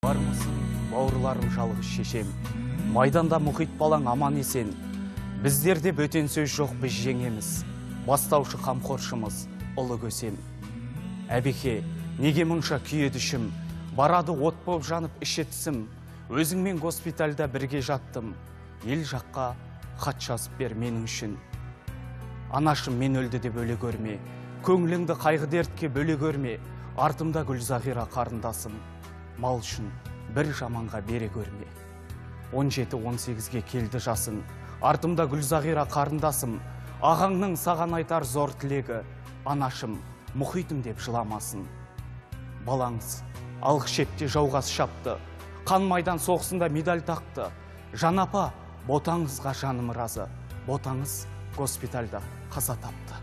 Бармысың, бауырларым, жалғыз шешем. Майданда мұхит балаң аман есен. Біздерде бөтен сөз жоқ, біз жеңеміз. Бастаушы қамқоршымыз, ұлы көсем. Әбеке, неге мұнша күйеді ішім? Барады от боп жанып іші тісім. Өзіңмен госпитальда бірге жаттым. Ел жаққа хат жазып бер менің үшін. Анашым, мен өлді деп өле көрме. Көңіліңді қайғы дертке бөле көрме. Артымда Гүлзағира қарындасым. Мал үшін бір жаманға бере көрме. 17-18-ге келді жасың. Артымда Гүлзағира қарындасым. Ағаңның саған айтар зор тілегі. Анашым, мұхитым деп жыламасын. Балаңыз алғы шепте жауғасы шапты. Қан майдан соғысында медаль тақты. Жанапа, ботаңызға жаным разы. Ботаңыз госпитальда қаза тапты.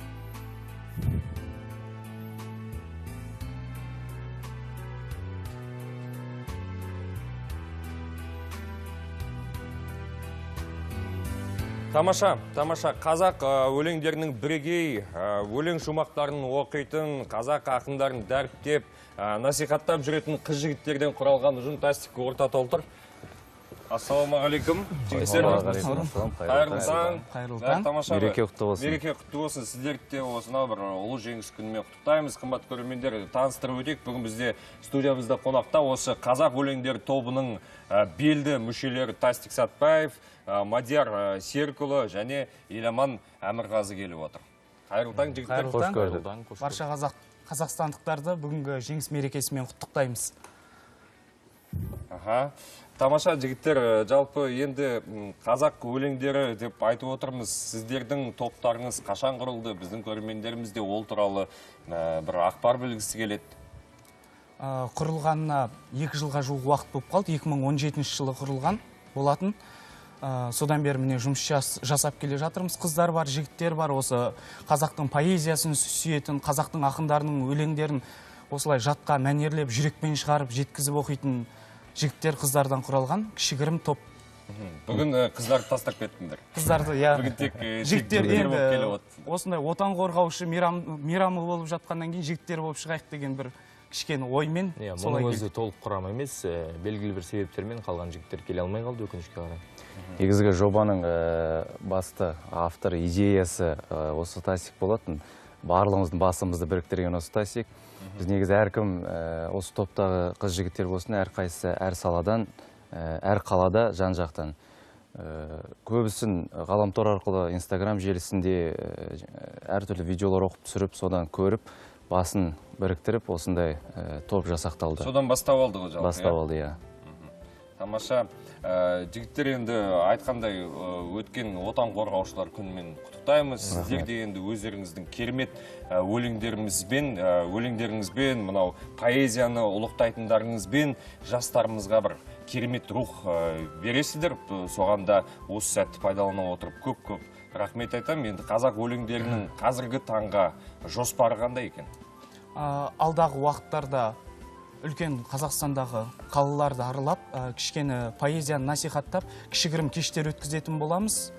Тамаша, тамаша. Қазақ өлеңдерінің бірегей, өлең шумақтарын оқитын, қазақ ақындарын дәріптеп, насихаттап жүретін қыз жігіттерден құралған ұжым Тастик орта толтыр. Ассалаумағалейкум, жігіттер. Қайырлы таң. Қайырлы таң. Тамаша. Мереке құтты болсын. Мереке құтты болсын. Сіздерді де осынау бір ұлы жеңіс күнімен құттықтаймыз. Қымбат көрермендер, таныстырып өтейік. Бүгін бізде студиямызда қонақта осы қазақ өлеңдері тобының белді мүшелері Тастик Сатпаев, Мадияр Серікұлы және Еламан Әмірғазы келіп отыр. Қайырлы таң, жігіттер. Қайырлы таң. Барша қазақстандықтарды бүгінгі жеңіс мерекесімен құттықтаймыз. Аха. Тамаша, жігіттер, жалпы енді қазақ өлеңдері деп айтып отырмыз. Сіздердің топтарыңыз қашан құрылды? Біздің көрермендеріміз де ол туралы бір ақпар білгісі келеді. Құрылғанына 2 жылға жуық уақыт болып қалды. 2017 жылы құрылған болатын. Содан бері міне жұмыс жасап келе жатырмыз. Қыздар бар, жігіттер бар. Осы қазақтың поэзиясын сүйетін, қазақтың ақындарының өлеңдерін осылай жатқа мәнерлеп, жүрекпен шығарып, жеткізіп оқитын жігіттер, қыздардан құралған кішігірім топ. Бүгін қыздарды тастап кеттіңдер. Қыздарды, иә. Бүгін тек жігіттер енді осындай отан қорғаушы мейрамы болып жатқаннан кейін жігіттер болып шығайық деген бір кішкене оймен. Мұның өзі толық құрам емес, белгілі бір себептермен қалған жігіттер келе алмай қалды, өкінішке қарай. Негізгі жобаның басты авторы, идеясы осы Тасик болатын. Барлығымыздың басымызды біріктірген осы Тасик. Біз негізі әркім осы топтағы қыз жігіттер болсын, әрқайсысы әр саладан, әр қалада, жан-жақтан. Көбісін ғаламтор арқылы Инстаграм желісінде әртүрлі видеолар оқып түсіріп, содан көріп, басын біріктіріп, осындай топ жасақталды. Содан бастау алды ғой жалпы? Бастау алды, иә. Тамаша. Жігіттер, енді айтқандай өткен отан қорғаушылар күнімен құттықтаймыз. Сіздер де енді өздеріңіздің керемет өлеңдеріңізбен, мынау поэзияны ұлықтайтындарыңызбен жастарымызға бір керемет рух бересіздер. Соған да осы сәтті пайдалана отырып көп-көп рахмет айтамын. Енді қазақ өлеңдерінің қазіргі таңға жоспары қандай екен? Алдағы уақыттарда үлкен Қазақстандағы қалаларды аралап, кішкене поэзияны насихаттап, кішігірім кештер өткізетін боламыз.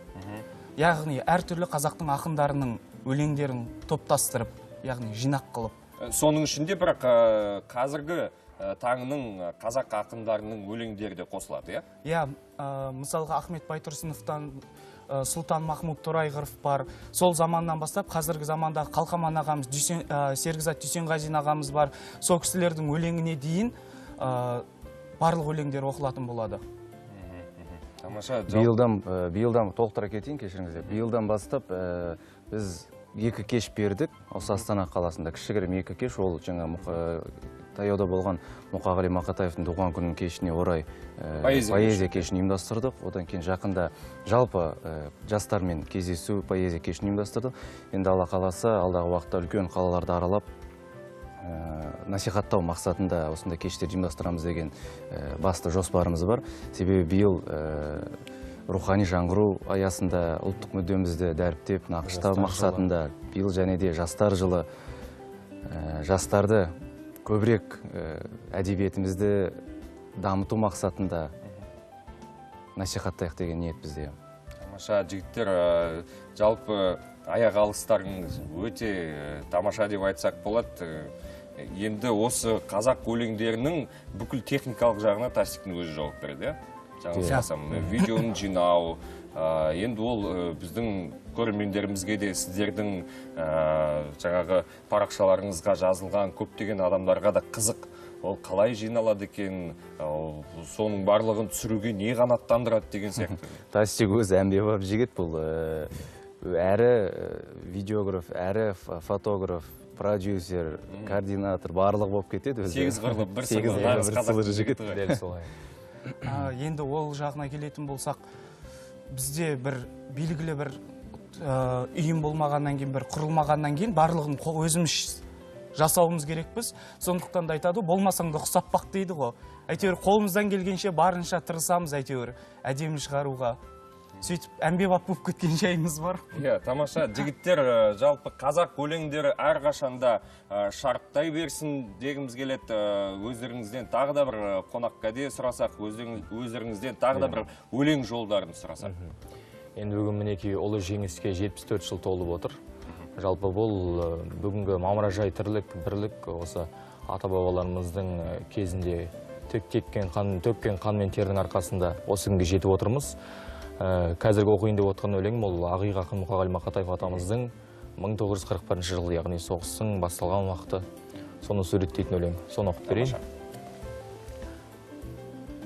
Яғни әртүрлі қазақтың ақындарының өлеңдерін топтастырып, яғни жинақ қылып. Соның ішінде бірақ қазіргі таңның қазақ ақындарының өлеңдері де қосылады, иә? Иә, мысалға Ахмет Байтұрсыновтан Сұлтан Махмұд Торайғыров бар. Сол заманнан бастап қазіргі замандағы Қалқаман ағамыз, Серікзат Дүйсенғазин ағамыз бар. Сол кісілердің өлеңіне дейін барлық өлеңдер оқылатын болады. Тамаша. Биылдан толықтыра кетейін, кешіріңіздер. Биылдан бастап біз 2 кеш бердік. Осы Астана қаласында кішігірім 2 кеш, ол жаңа таяуда болған Мұқағали Мақатаевтың туған күнінің кешіне орай поэзия кешін ұйымдастырдық. Одан кейін жақында жалпы жастармен кездесу поэзия кешін ұйымдастырдық. Енді Алла қаласа, алдағы уақытта үлкен қалаларды аралап, насихаттау мақсатында осындай кештерді ұйымдастырамыз деген басты жоспарымыз бар. Себебі биыл рухани жаңғыру аясында ұлттық мүддемізді дәріптеп, нақыштау мақсатында биыл және де жастар жылы, жастарды көбірек әдебиетімізді дамыту мақсатында насихаттайық деген ниет бізде. Тамаша, жігіттер, жалпы аяқ алыстарыңыз өте тамаша деп айтсақ болады. Енді осы қазақ өлеңдерінің бүкіл техникалық жағына Тастиктің өзі жауап береді, иә? Жаңылмасам, видеоны жинау, енді ол біздің көрермендерімізге де, сіздердің жаңағы парақшаларыңызға жазылған көптеген адамдарға да қызық. Ол қалай жиналады екен, соның барлығын түсіруге не қанаттандырады деген сияқты. Тастик өзі әмбебап жігіт бұл. Әрі видеограф, әрі фотограф, продюсер, координатор, барлығы болып кетеді өзі. 8 қырлы, бір сырлы, нағыз қазақ жігіт. Дәл солай. Енді ол жағына келетін болсақ, бізде бір белгілі бір ұйым болмағаннан кейін, бір құрылмағаннан кейін барлығын өзіміз жасауымыз керекпіз. Сондықтан да айтады, болмасаң да ұқсап бақ дейді ғой. Әйтеуір қолымыздан келгенше барынша тырысамыз, әйтеуір әдемі шығаруға. Сөйтіп әмбебап болып кеткен жайымыз бар. Иә, тамаша. Жігіттер, жалпы қазақ өлеңдері әрқашанда шарықтай берсін дегіміз келеді. Өздеріңізден тағы да бір қонақ кәде сұрасақ, өздеріңізден тағы да бір өлең жолдарын сұрасақ. Енді бүгін мінекей ұлы жеңіске 74 жыл толып отыр. Жалпы бұл бүгінгі мамыражай тірлік, бірлік осы ата-бабаларымыздың кезінде төккен қан мен терінің арқасында осы күнге жетіп отырмыз. Қазіргі оқиын деп отқан өлеңім ол Ағиқ ақын Мұқағали Мақатаев атамыздың 1941 жылы, яғни соғыстың басталған уақыты, соны суреттейтін өлең. Соны оқып берейін.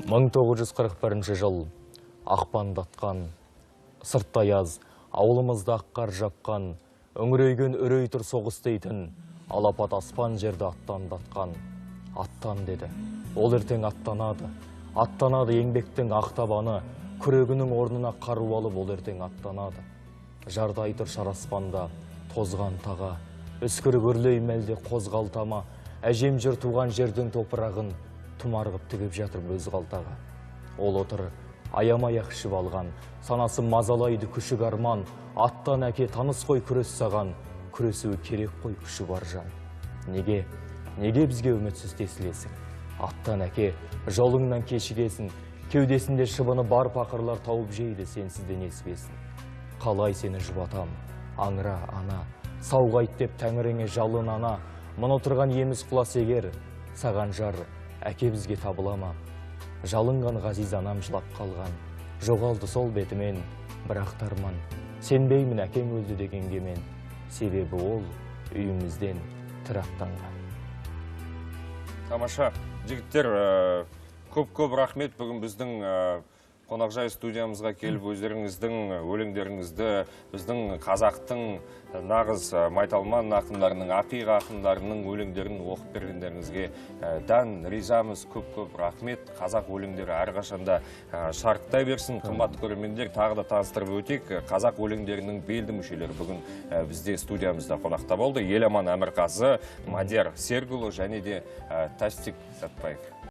1941 жыл ақпандатқан, сыртта аяз, ауылымызды ақ қар жапқан, үңірейген үрей тұр соғыс дейтін, алапат аспан жерді аттандатқан. Аттан деді, ол ертең аттанады, аттанады еңбектің ақ табаны, күрегінің орнына қару алып ол ертең аттанады. Жардай тұр шар аспанда, тозған таға, үскірік үрлей мәлде қозғалтама, әжем жыр туған жердің топырағын тұмар қып тігіп жатыр өз қалтаға. Ол отыр, аямай ақ ішіп алған, санасы мазалайды күшік арман, аттан әке таныс қой күрес саған, күресуі керек қой күші бар жан. Неге, неге бізге үмітсіз тесілесің? Аттан әке, жолыңнан кешігесің, кеудесінде шыбыны бар пақырлар тауып жейді сенсіз де несібесін. Қалай сені жұбатам, аңыра ана, сау қайт деп тәңіріңе жалын ана, мұны тұрған еміз құлас егер, саған жар, әке бізге табыла ма? Жалынған ғазиз анам жылап қалған, жоғалды сол бетімен, бірақ тарман. Сенбеймін әкең өлді дегенге мен, себебі ол үйімізден тірі аттанған. Тамаша, жігіттер, көп-көп рахмет. Бүгін біздің қонақжай студиямызға келіп өздеріңіздің өлеңдеріңізді, біздің қазақтың нағыз майталман ақындарының, ақиық ақындарының өлеңдерін оқып бергендеріңізге дән ризамыз. Көп-көп рахмет. Қазақ өлеңдері әрқашанда шарықтай берсін. Қымбатты көрермендер, тағы да таныстырып өтейік. Қазақ өлеңдерінің белді мүшелері бүгін бізде студиямызда қонақта болды. Еламан Әмірқазы, Мадияр Сергұлы және де Тастик Сатпаев.